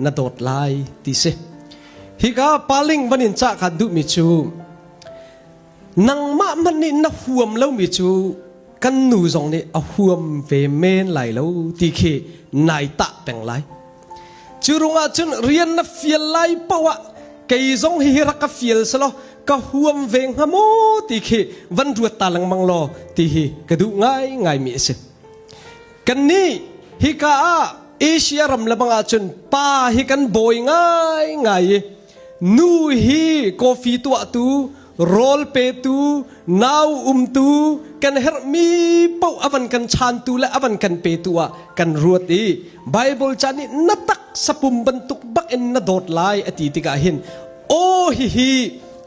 na dawt lai ti si. Hika paling van in cah kan duhmi cu nangmah hmanh nih na huam lomi cu kan nu zong nih a huam ve men lai lo ti khi nai tah peng lai. Cu ruangah cun rian na fial lai paoh ah kei zong hihi rak ka fial selaw ka huam ve hnga maw ti khi van ruat ta lengmang law ti hi ka duh ngaingaimi a si. Kannih hika ah Asia ram le bang ahcun pa hi kan bawi ngaingai i nu hi coffee tuahtu, rawl petu, nau umtu, kan herhmi paoh a van kan chantu le a van kan petu ah kan ruat i Bible ca nih na taksa pum bantuk bak in na dawt lai a ti tikah hin aw hihi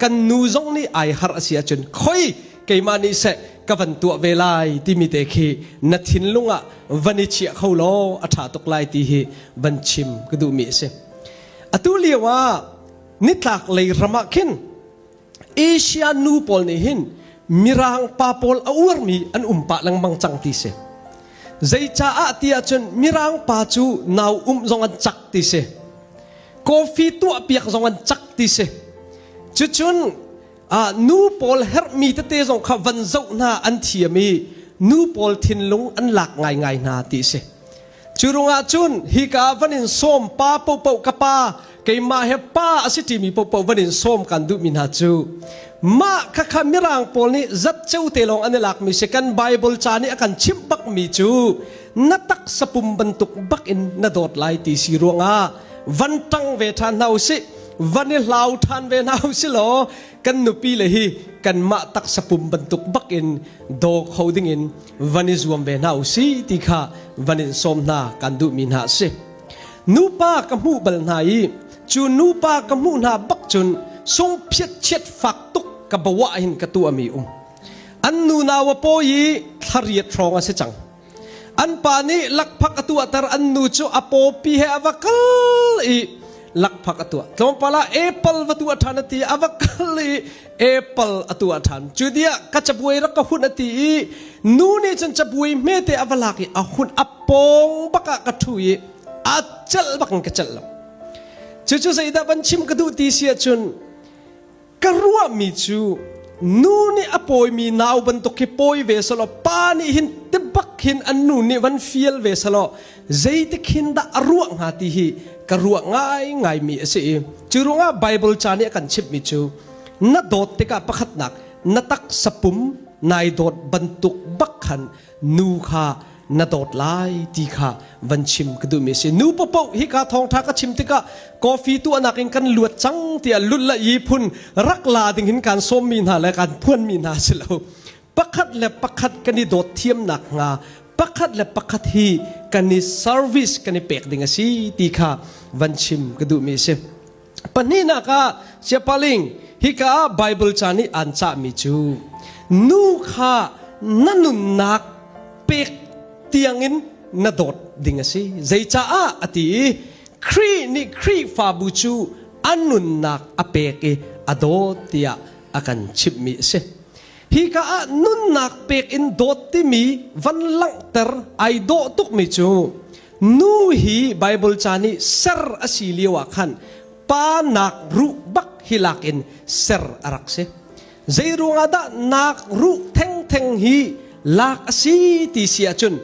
kan nu zong nih ai harh a si ahcun khoi keimah nih seh ka van tuah ve lai timi te khi na thinlung ah van i chiah kho law a ṭha tuk lai ti hi van chim ka duhmi a si. Atu lio ah nitlak lei ram ah khin Asia nu pawl nih hin Mirang pa pawl a uarmi an um pah lengmang cang ti si. Zeicaah ti ahcun Mirang pa cu nau um zong an cak ti si. Coffee tuahpiak zong an cak ti si. Cucun nu pawl herhmi tete zong kha van zoh hna an thiam i nu pawl thinlung an lak ngaingai hna ti si. Cu ruangah cun hika van in sawm pa paohpaoh ka pa keimah he pa a si ṭimi paohpaoh van in sawm kan duhmi hna cu mah khakha mirang pawl nih zatceu te lawng an i lakmi si kan Bible ca nih a kan chimh bakmi cu na taksa pum bantuk bak in na dawt lai ti si ruangah van ṭang ve ṭhan hna usih van i hlau ṭhan ve hna usih law kan nupi le hi kanmah taksa pum bantuk bak in daw kho dingin van i zuam ve hna usih ti kha van in sawm hna kan duhmi hna a si. Nupa ka hmuh bal hna i cu nupa ka hmuh hna bak cun sung phiat chiat fak tuk ka bawah hin ka tuahmi um. An nunau a pawi i thlariat hrawng a si cang. An pa nih lakphak a tuahter an nu cu a pawpi he a va kal i lakphak a tuah. Tlawmpal ah apple va tuah ṭhan a ti a va kal i apple a tuah ṭhan. Cu diah ka cabuai rak ka hunh a ti i nu nih cun cabuai hmete a va lak i a hunh a pawng bak ah ka ṭhu i a celh bak in ka celh lo. Cucu zeidah van chim ka duh ti si ahcun Ka ruahmi cu nu nih a pawimi nau bantuk khi pawi ve selaw pa nih hin tibak hin an nu nih van fial ve selaw zeitik hin dah a ruah hnga ti hi ka ruah ngaingaimi a si i cu ruangah Bible ca nih a kan chimhmi cu na dawt tikah pakhatnak na taksa pum nai dawt bantuk bak khan nu kha na dawt lai ti kha van chim ka duhmi a si. Nu paohpaoh hika thawngṭha ka chim tikah coffee tuahnak in kan luat cang tiah lut le i phun rak la ding hin kan sawmmi hna le kan phuanmi hna si lo. Pakhat le pakhat kan i dawt thiamnak hnga pakhat le pakhat hi kan i service kan i pek ding a si ti kha van chim ka duhmi a si. Pahnihnak ah Siapaling hika ah Bible ca nih aan cahmi cu nu kha na nunnak pek tiangin na dawt ding a si. Zeicaah a ti i Khrih nih Khrihfabu cu a nunnak a pek i a dawt tiah a kan chimhmi a si. Hika ah nunnak pek in dawt timi van langhter ai dawh tukmi cu Nu hi Bible ca nih ser a si lio ah khan pa nak ruh bak hi lak in ser a rak si. Zei ruangah dah nak ruh thengtheng hi lak a si ti si ahcun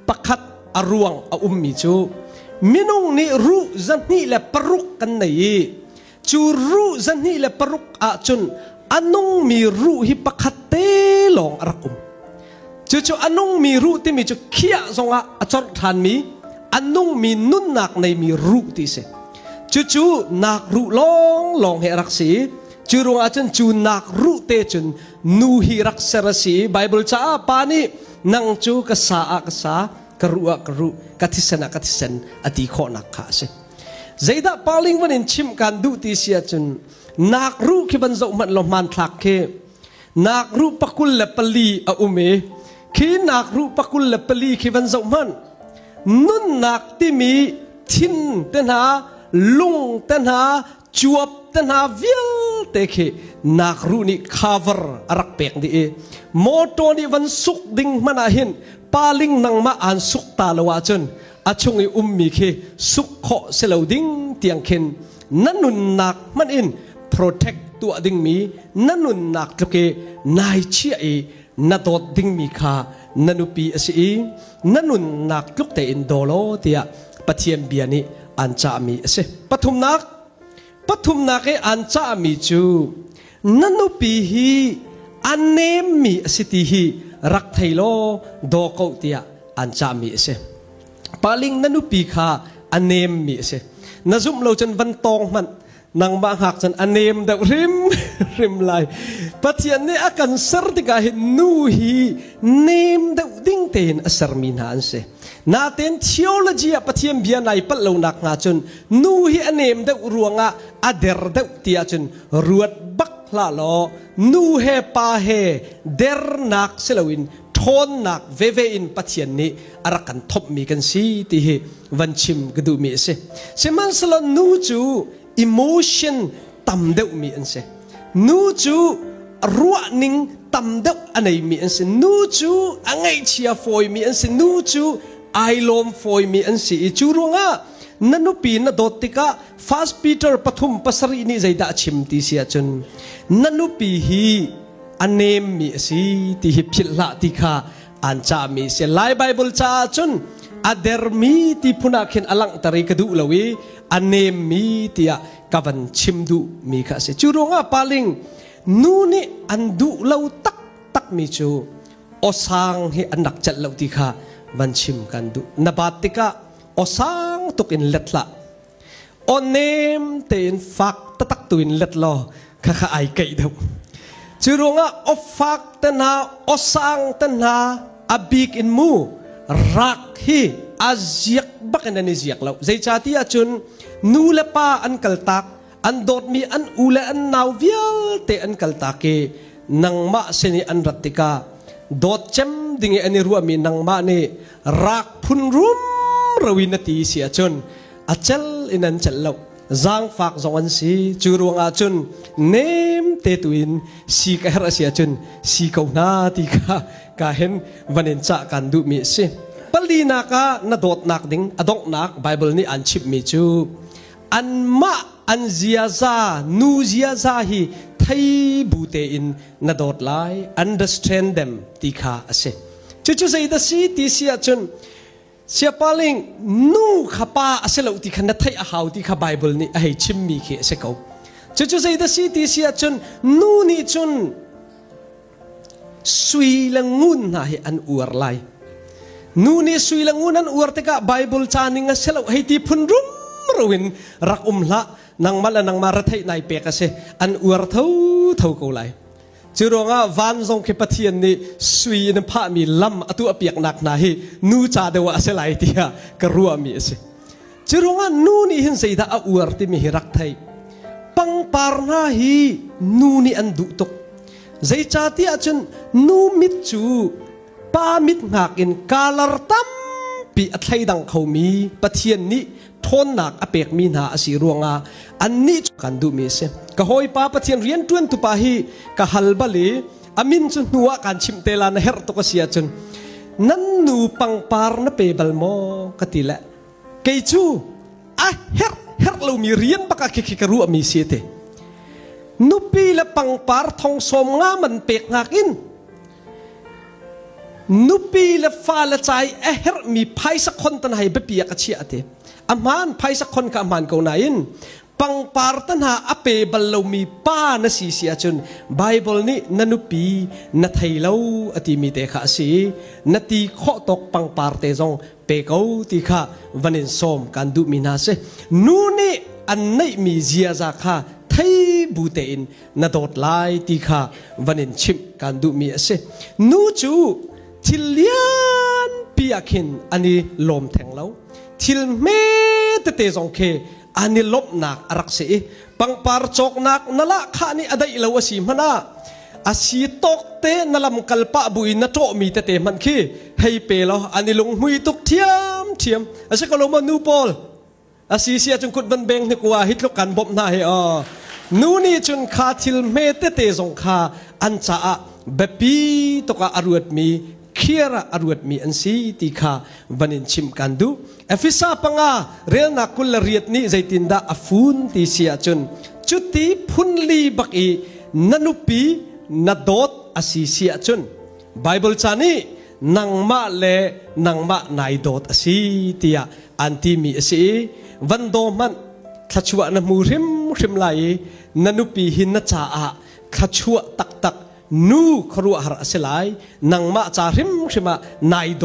pakhat a ruang a ummi cu minung nih ruh 206 kan nei i cu ruh 206 ahcun a nungmi ruh hi pakhat te lawng a rak um. Cucu a nungmi ruh timi cu khiah zongah a corh ṭhanmi a nungmi nunnak neimi ruh ti si. Cucu nak ruh lawnglawng hi a rak si i cu ruangah cun cu nak ruh te cun nu hi rak ser a si i Bible caah pa nih nang cu ka sa ah ka sa, ka ruh ah ka ruh, ka thisen ah ka thisen a ti khawhnak kha a si. Zeidah paling van in chimh kan duh ti si ahcun nak ruh khi van zoh hmanh law hmanthlak khi Nak ruh pakul le pali a um i khi nak ruh pakul le pali khi van zoh hmanh. Nunnak timi thin te hna, lung te hna, cuap te hna vialte khi nak ruh nih cover a rak pek dih i motor nih van suk ding hmanh ah hin paling nangmah aan suk ta lo ahcun A chung i ummi khi suk khawh si lo ding tiang khin na nunnak hmanh in protect tuah dingmi na nunnak tluk i nai chiah i na dawt dingmi kha na nupi a si i na nunnak tluk tein daw law tiah Pathian bia nih aan cahmi a si. Pathumnak, pathumnak i aan cahmi cu na nupi hi a nemmi a si ti hi rak thei law daw ko tiah aan cahmi a si. Paling na nupi kha a nemmi a si. Na zumh lo cun van tawng hmanh nangmah hngak cun a nem deuh hrim hrim lai. Pathian nih a kan ser tikah hin nu hi nem deuh ding tein a sermi hna an si. Natein theology ah Pathian bia nai palh lo nak hnga cun nu hi a nem deuh ruangah a der deuh ti ahcun ruat bak hlah law nu he pa he dernak si loin ṭhawnnak veve in Pathian nih a rak kan thomhmi kan si ti hi van chim ka duhmi a si. Sihmanhsehlaw nu cu emotion tam deuhmi an si. Nu cu ruahning tam deuh a neimi an si. Nu cu a ngaihchia fawimi an si. Nu cu ai lawm fawimi an si i cu ruangah na nupi na dawt tikah First Peter 3:7 nih zeidah a chim ti si ahcun na nupi hi a nemmi a si ti hi philh hlah ti kha aan cahmi si. Lai Bible caah cun a dermi ti phun ah khin a langhter i ka duh lo i a nemmi tiah ka van chim duhmi kha a si. Cu ruangah paling nu nih an duh lo taktakmi cu awsang hi an rak celh lo ti kha van chim kan duh. Na baat tikah awsang tuk in let hlah. Aw nem tein fak taktak tu in let law khakha ai keih deuh. Cu ruangah aw fak te hna, aw sang te hna a bik in mu rak hi a ziak bak in an i ziak lo. Zeicahtiah cun nu le pa an kaltak, an dawtmi an u le an nau vialte an kaltak i nangmah sin i an rat tikah dawt cem ding i an i ruahmi nangmah nih rak phun rumro in na ti si ahcun a cel in an celh lo zaangfak zong an si cu ruangah cun nem te tu in si ka herh a si ahcun si ko hna ti kha ka hin van in cah kan duhmi a si palinak ah na dawtnak ding a donghnak Bible nih an chimhmi cu anmah an ziaza nu ziaza hi thei bu tein na dawt lai understand them ti kha a si cucu zeidah si ti si ahcun Siapaling nu kha pa a si lo ti kha na theih a hau ti kha Bible nih a hei chimmi khi a si ko. Cucu zeidah si ti si ahcun nu nih cun sui le ngun hna hi an uar lai. Nu nih sui le ngun an uar tikah Bible ca ning a si lo hei ti phun rumro in rak um hlah. Nangmah le nangmah retheih nai pek a si. An uar tho tho ko lai. Cu ruangah van zong khi Pathian nih sui in phahmi lam a tuahpiaknak hna hi nu ca deuh ah a si lai tiah ka ruahmi a si. Cu ruangah nu nih hin zeidah a uar timi hi rak thei. Pangpar hna hi nu nih an duh tuk. Zeicahtiah cun nu mit cu pa mit hngak in kalar tampi a thleidang khomi Pathian nih ṭhawnnak a pekmi hna a si ruangah annih cu kan duhmi a si. Ka hawipa Pathian rianṭuantu pa hi ka hal bal i a min cu hnu ah kaan chimh te la na herh tuk a si ahcun nan nu pangpar na pe bal maw ka ti le kei cu a herh herh lomi rian bak ah khikhi ka ruahmi si te nupi le pangpar thong sawm nga man pek hngak in Nupi le fale ca i a herhmi phaisa khon tan hai biapi ah ka chiah a ti. A hmaan phaisa khon kha a hmaan ko nain pangpar te hna a pe bal lomi pa na si si ahcun Bible nih na nupi na thei lo a timi te kha a si i na ti khawh tawk pangpar te zong pe ko ti kha van in sawm kan duhmi hna si. Nu nih an neihmi ziaza kha thei bu tein na dawt lai ti kha van in chimh kan duhmi a si. Nu cu thil lianpi ah khin an i lawm theng lo. Thil hme tete zong khi an i lawmhnak a rak si i pangpar cawknak na lahkhah nih a daih lo a si hmanh ah a si tawk te na lam kal pah buin na ṭawhmi tete hmanh khi hei pe law an i lunghmui tuk ṭhiamṭhiam. A si ko lo maw nu pawl? A si si ahcun kut van beng hnik wa hi tluk kan bawmh hna hi aw. Nu nih cun kha thil hme tete zong kha an caah biapi tuk ah a ruatmi khiar ah a ruatmi an si ti kha van in chimh kan duh. Efesa panga relnak 28 nih zeitindah a fun ti si ahcun cuti phunli bak i na nupi na dawt a si si ahcun Bible ca nih nangmah le nangmah nai dawt a si tiah an timi a si i van daw hmanh thluachuah na hmu hrimhrim lai i na nupi hi na caah thluachuah taktak nu khuaruahhar a si lai. Nangmah ca hrimhrim ah nai dawt.